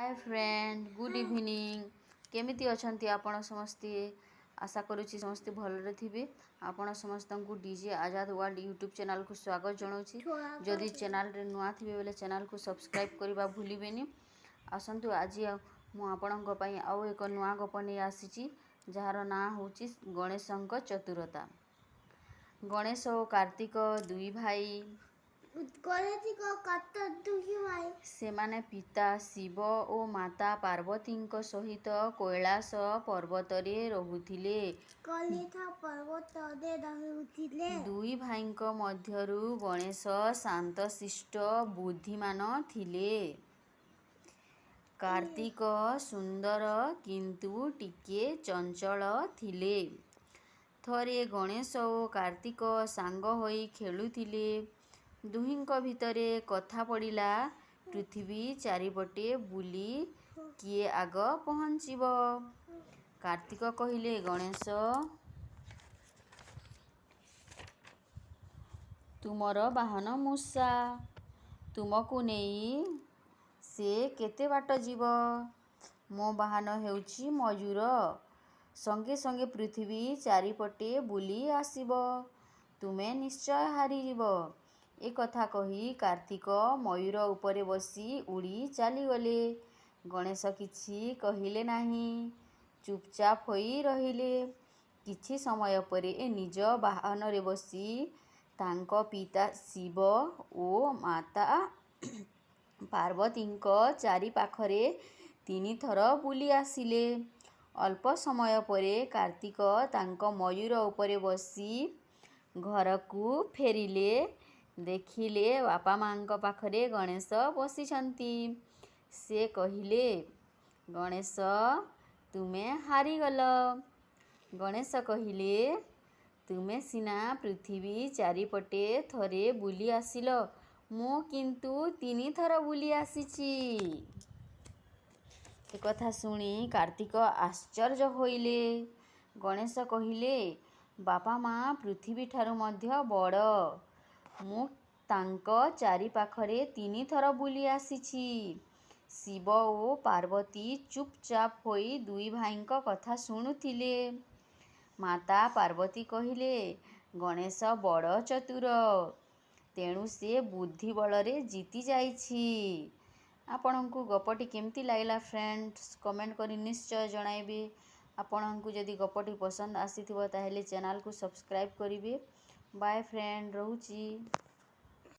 ହାଏ friend, good evening. କେମିତି ଅଛନ୍ତି ଆପଣ ସମସ୍ତେ? ଆଶା କରୁଛି ସମସ୍ତେ ଭଲରେ ଥିବେ। ଆପଣ ସମସ୍ତଙ୍କୁ ଡିଜେ ଆଜାଦ ୱାର୍ଲଡ ୟୁଟ୍ୟୁବ୍ ଚ୍ୟାନେଲକୁ ସ୍ୱାଗତ ଜଣାଉଛି। ଯଦି ଚ୍ୟାନେଲରେ ନୂଆ ଥିବେ ବୋଲେ ଚ୍ୟାନେଲକୁ ସବସ୍କ୍ରାଇବ୍ କରିବା ଭୁଲିବେନି। ଆସନ୍ତୁ, ଆଜି ମୁଁ ଆପଣଙ୍କ ପାଇଁ ଆଉ ଏକ ନୂଆ ଗପ ନେଇ ଆସିଛି, ଯାହାର ନାଁ ହେଉଛି ଗଣେଶଙ୍କ ଚତୁରତା। ଗଣେଶ ଓ କାର୍ତ୍ତିକ ଦୁଇ ଭାଇ। ସେମାନେ ପିତା ଶିବ ଓ ମାତା ପାର୍ବତୀଙ୍କ ସହିତ କୈଳାସ ପର୍ବତରେ ରହୁଥିଲେ। ଦୁଇ ଭାଇଙ୍କ ମଧ୍ୟରୁ ଗଣେଶ ଶାନ୍ତଶିଷ୍ଟ, ବୁଦ୍ଧିମାନ ଥିଲେ। କାର୍ତ୍ତିକ ସୁନ୍ଦର, କିନ୍ତୁ ଟିକେ ଚଞ୍ଚଳ ଥିଲେ। ଥରେ ଗଣେଶ ଓ କାର୍ତ୍ତିକ ସାଙ୍ଗ ହୋଇ ଖେଳୁଥିଲେ। ଦୁହିଁଙ୍କ ଭିତରେ କଥା ପଡ଼ିଲା, ପୃଥିବୀ ଚାରିପଟେ ବୁଲି କିଏ ଆଗ ପହଞ୍ଚିବ। କାର୍ତ୍ତିକ କହିଲେ, "ଗଣେଶ, ତୁମର ବାହନ ମୂଷା। ତୁମକୁ ନେଇ ସେ କେତେ ବାଟ ଯିବ? ମୋ ବାହନ ହେଉଛି ମୟୂର। ସଙ୍ଗେ ସଙ୍ଗେ ପୃଥିବୀ ଚାରିପଟେ ବୁଲି ଆସିବ। ତୁମେ ନିଶ୍ଚୟ ହାରିଯିବ।" ଏକଥା କହି କାର୍ତ୍ତିକ ମୟୂର ଉପରେ ବସି ଉଡ଼ି ଚାଲିଗଲେ। ଗଣେଶ କିଛି କହିଲେ ନାହିଁ। ଚୁପଚାପ ହୋଇ ରହିଲେ। କିଛି ସମୟ ପରେ ନିଜ ବାହନରେ ବସି ତାଙ୍କ ପିତା ଶିବ ଓ ମାତା ପାର୍ବତୀଙ୍କ ଚାରିପାଖରେ ତିନିଥର ବୁଲି ଆସିଲେ। ଅଳ୍ପ ସମୟ ପରେ କାର୍ତ୍ତିକ ତାଙ୍କ ମୟୂର ଉପରେ ବସି ଘରକୁ ଫେରିଲେ। ଦେଖିଲେ, ବାପା ମାଆଙ୍କ ପାଖରେ ଗଣେଶ ବସିଛନ୍ତି। ସେ କହିଲେ, "ଗଣେଶ, ତୁମେ ହାରିଗଲ।" ଗଣେଶ କହିଲେ, "ତୁମେ ସିନା ପୃଥିବୀ ଚାରିପଟେ ଥରେ ବୁଲି ଆସିଲ, ମୁଁ କିନ୍ତୁ ତିନିଥର ବୁଲି ଆସିଛି।" ଏକଥା ଶୁଣି କାର୍ତ୍ତିକ ଆଶ୍ଚର୍ଯ୍ୟ ହୋଇଲେ। ଗଣେଶ କହିଲେ, "ବାପା ମାଆ ପୃଥିବୀଠାରୁ ମଧ୍ୟ ବଡ଼। ମୁଁ ତାଙ୍କ ଚାରିପାଖରେ ତିନିଥର ବୁଲି ଆସିଛି।" ଶିବ ଓ ପାର୍ବତୀ ଚୁପଚାପ ହୋଇ ଦୁଇ ଭାଇଙ୍କ କଥା ଶୁଣୁଥିଲେ। ମାତା ପାର୍ବତୀ କହିଲେ, "ଗଣେଶ ବଡ଼ ଚତୁର। ତେଣୁ ସେ ବୁଦ୍ଧି ବଳରେ ଜିତିଯାଇଛି।" ଆପଣଙ୍କୁ ଗପଟି କେମିତି ଲାଗିଲା ଫ୍ରେଣ୍ଡସ୍, କମେଣ୍ଟ କରି ନିଶ୍ଚୟ ଜଣାଇବେ। ଆପଣଙ୍କୁ ଯଦି ଗପଟି ପସନ୍ଦ ଆସିଥିବ, ତାହେଲେ ଚ୍ୟାନେଲକୁ ସବସ୍କ୍ରାଇବ୍ କରିବେ। ବାଏ ଫ୍ରେଣ୍ଡ, ରହୁଛି।